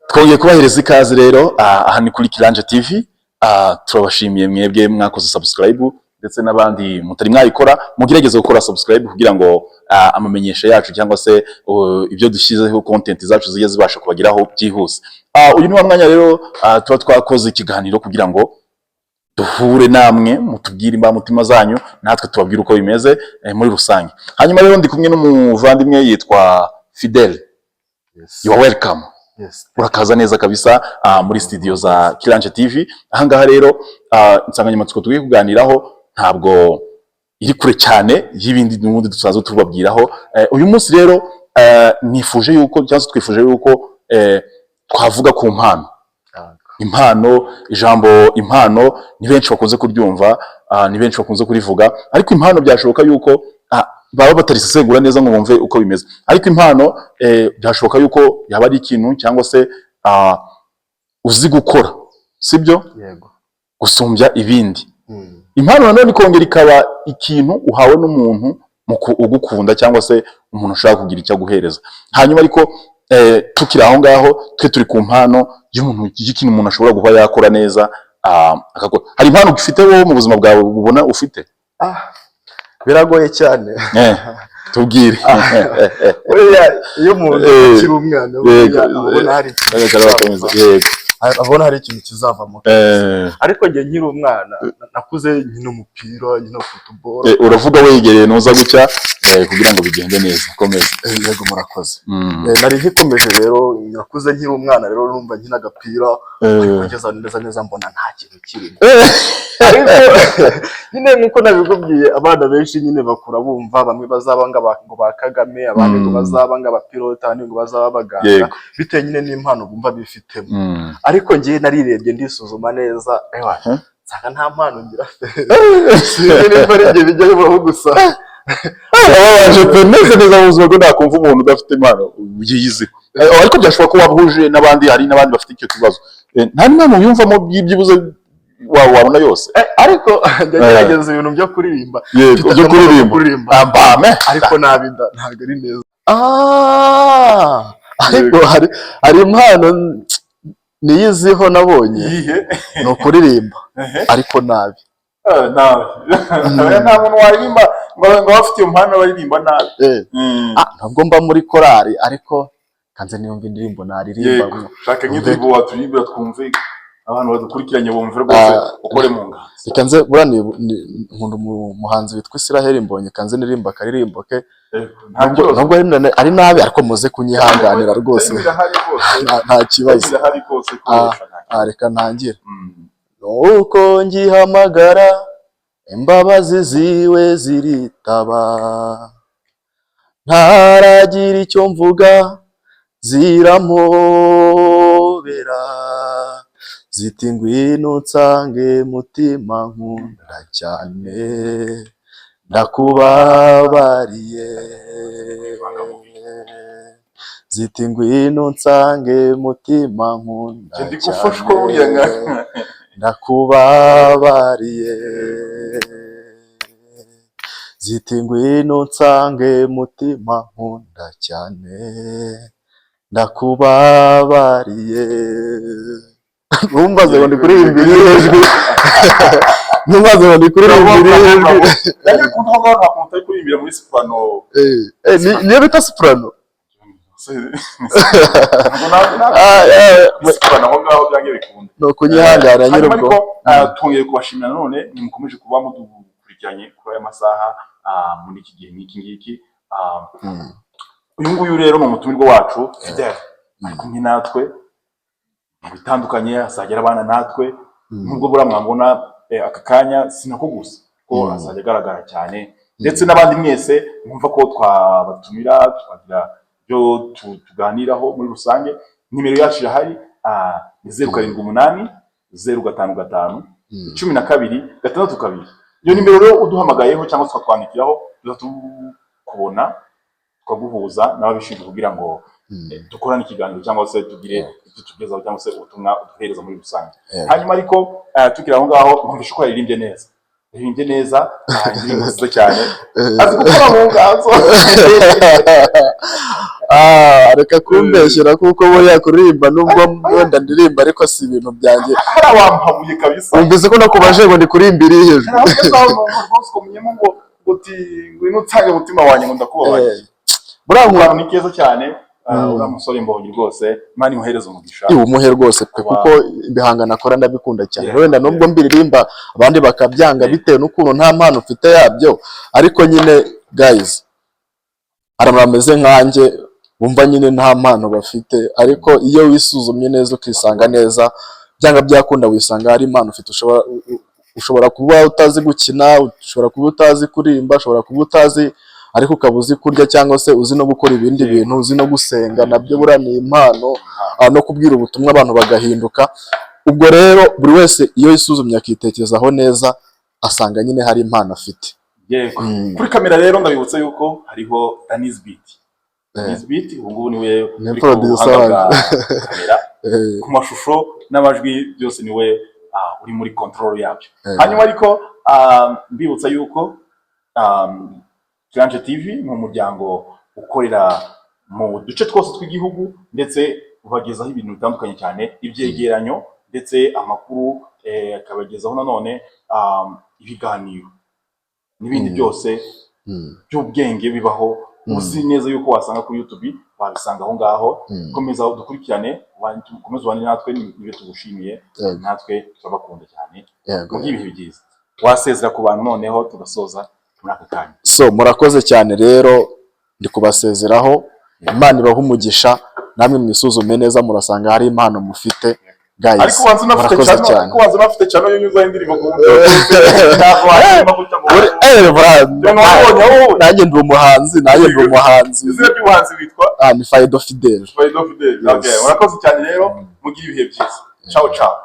Twongeye kubahereza ikaze rero. Aha ni kuri Kiranje TV. Turabashimiye mwebwe mwakoze subscribe, ndetse n'abandi mutari mwayikora, mugerageze gukora subscribe kugira ngo amamenyesha yacu cyangwa se ibyo dushyizeho, content zacu, zijye zibasha kubageraho byihuse. Uyu ni wa mwanya rero tuba twakoze ikiganiro kugira ngo duhure namwe, mutubwire imbamutima zanyu, natwe tubabwire uko bimeze muri rusange. Hanyuma rero ndi kumwe n'umuvandimwe yitwa Fidel. Yes. You are welcome. Yes. Urakaza neza kabisa muri studio za Kiranje TV. Ahangaha rero insanganyamatsiko tugiye kuganiraho ntabwo iri kure cyane y'ibindi n'ubundi dusanzwe tubabwiraho. Uyu munsi rero nifuje yuko, cyangwa se twifuje yuko twavuga ku mpano. Impano, ijambo impano ni benshi bakunze kuryumva, ni benshi bakunze kurivuga, ariko impano byashoboka yuko baba batarisesengura neza ngo bumve uko bimeze. Ariko impano byashoboka yuko yaba ari ikintu cyangwa se uzi gukora, sibyo? Yego. Gusumbya ibindi. Impano nanone ikongera ikaba ikintu uhawe n'umuntu mu ugukunda cyangwa se umuntu ushaka kugira icyo aguhereza. Hanyuma ariko tukiri aho ngaho, twe turi ku mpano y'umuntu, y'ikintu umuntu ashobora kuba yakora neza, agakora. Hari impano ufite wowe mu buzima bwawe ubona ufite? Ah, biragoye cyane. Tubwire. Buriya iyo umuntu akiri umwana, buriya abona hari ikintu kizava, abona hari ikintu kizavamo. Ariko njye nkiri umwana nakuze nkina umupira, nkina football. Uravuga wegereye, nuza gutya kugira ngo bigende neza. Komeza. Yego, murakoze. Nari nkikomeje rero. Nakuze nkiri umwana rero numva nkina agapira, kugeza neza neza mbona nta kintu kirimo. Ariko nyine nk'uko nabikubwiye, abana benshi nyine bakura bumva bamwe bazaba ngo ba Kagame, abandi ngo bazaba ng'abapilote, abandi ngo bazaba abaganga, bitewe nyine n'impano bumva bifitemo. Ariko njyewe narirebye, ndisuzuma neza, ewa, nsanga nta mpano ngira. Sinzi nimba ari ibyo bijya bibaho gusa. Arababaje pe. Neza neza mu buzima bwe nakumva umuntu udafite impano yiyiziho. Ariko byashoboka ko waba uhuje n'abandi, hari n'abandi bafite icyo kibazo. Nta n'impano wiyumvamo byibuze wabona yose? Ariko njya ngerageza ibintu byo kuririmba. Mfite Byo akamaro ko kuririmba. kuririmba. Ambame. Ariko nabi ntabwo ari neza. Ariko hari impano niyiziho nabonye. Iyihe? Ni ukuririmba, ariko nabi. Nabi. Nta muntu waririmba ngo abe afite iyo mpano baririmba nabi. Ah, ntabwo mba muri korali, ariko kanze niyumva indirimbo naririmba. Yego, shaka nk'indirimbo waturirimbira twumve, abantu badukurikiranye bumve rwose. Ukore mu nganzo. Reka nze, buriya nkunda umuhanzi witwa Israel Mbonyi, kanze ndirimba akaririmbo ke. Nta Nubwo kibazo. nubwo ari nabi, ariko muze kunyihanganira rwose. Birahari rwose. Nta kibazo. Birahari rwose, koresha, nta kibazo. Ah, reka ntangire. Nuko ngihamagara, imbabazi ziwe ziritaba, ntaragira icyo mvuga zirampobera, ziti: "Ngwino nsange mutima nkunda cyane, ndakubabariye." Ziti: "Ngwino nsange mutima nkunda Ndi gufashwa buriya nka cyane, ndakubabariye." Ziti: "Ngwino nsange mutima nkunda cyane, ndakubabariye." Ntumbaze ngo ndi kuririmba irihe jwi, ntumbaze ngo ndi kuririmba irihe jwi. Nanjye ku ngaho nta muntu utari kuririmbira muri soprano. Niyo bita soprano. Ntabwo Ah, ni soprano aho ngaho byange bikunda. Ni ukunyihangana nyine. Hanyuma Ubwo ariko twongeye kubashimira nanone nimukomeje kuba mudukurikiranye kuri aya masaha, muri iki gihe nk'iki ngiki. Uyu nguyu rero ni umutumirwa wacu Fidel, ari kumwe natwe mu bitandukanye, azajya arabana natwe. Nubwo buriya mwabona aka kanya sinako gusa ko azajya agaragara cyane, ndetse n'abandi mwese mwumva ko twabatumira tukagira ibyo tuganiraho muri rusange, nimero yacu irahari, ni 078055 1262. Iyo nimero rero uduhamagayeho cyangwa se ukatwandikiraho, tuza tukubona, tukaguhuza n'ababishinzwe kugira ngo dukorane ikiganiro cyangwa se tugire ibyo tugezaho cyangwa se ubutumwa uduhereza muri rusange. Hanyuma ariko tukiri aho ngaho, numvise ko yaririmbye neza, yaririmbye neza, indirimbo nziza cyane, azi gukora mu nganzo. Ah, reka kumbeshyera, kuko buriya kuririmba, nubwo wenda ndirimba, ariko si ibintu byanjye. Hari abampabuye kabisa. Wumvise ko nakubaje ngo ndi kuririmba irihe jwi? Rwose ukomyemo ngo uti ngwino nsange umutima wanjye, ngo ndakubabaye. Buriya Akantu ni keza cyane. Uriya musore Mbonyi rwose, Imana imuhereze umugisha. Iwumuhe rwose pe, kuko ibihangano akora ndabikunda cyane. Wenda nubwo mbiririmba abandi bakabyanga bitewe n'ukuntu nta mpano mfite yabyo, ariko nyine guys, hari abantu bameze nkanjye bumva nyine nta mpano bafite, ariko iyo wisuzumye neza ukisanga neza, byanga byakunda wisanga hari impano ufite. Ushobora kuba utazi gukina, ushobora kuba utazi kuririmba, ushobora kuba utazi, ariko ukaba uzi kurya cyangwa se uzi no gukora ibindi bintu, uzi no gusenga, nabyo buriya ni impano, no kubwira ubutumwa abantu bagahinduka. Ubwo rero buri wese iyo yisuzumye akitekerezaho neza, asanga nyine hari impano afite. Yego. Kuri kamera rero ndabibutsa yuko hariho Danis Beat. Danis Beat ubu ngubu niwe Ni uri ku producer buhanga bwa wanjye. kamera, ku mashusho n'amajwi byose niwe uri muri control yabyo. Hanyuma ariko mbibutsa yuko Kiranje TV ni umuryango ukorera mu duce twose tw'igihugu, ndetse ubagezaho ibintu bitandukanye cyane, ibyegeranyo ndetse amakuru, akabagezaho nanone ibiganiro n'ibindi byose by'ubwenge bibaho. Uzi neza yuko wasanga kuri YouTube, wabisanga aho ngaho. Komeza dukurikirane, ukomeze ubane natwe, nibyo tugushimiye. Natwe turabakunda cyane. Mugire ibihe byiza. Wasezera ku bantu noneho tugasoza muri aka kanya. So murakoze cyane rero, ndi kubasezeraho. Imana ibahe umugisha. Namwe mwisuzume neza, murasanga hari impano mufite guys. Ariko ubanza unafite Murakoze channel cyane. Ariko ubanza unafite channel yo nyuzaho indirimbo, ku buryo ntabwo waririmba gutya ngo Byo wabonye wowe. Nanjye ndi umuhanzi, nanjye ndi umuhanzi. Izina ry'ubuhanzi witwa? Ah, ni Faido Fidel. Faido Fidel. Yes. Okay, murakoze cyane rero, mugire ibihe byiza. Ciao ciao.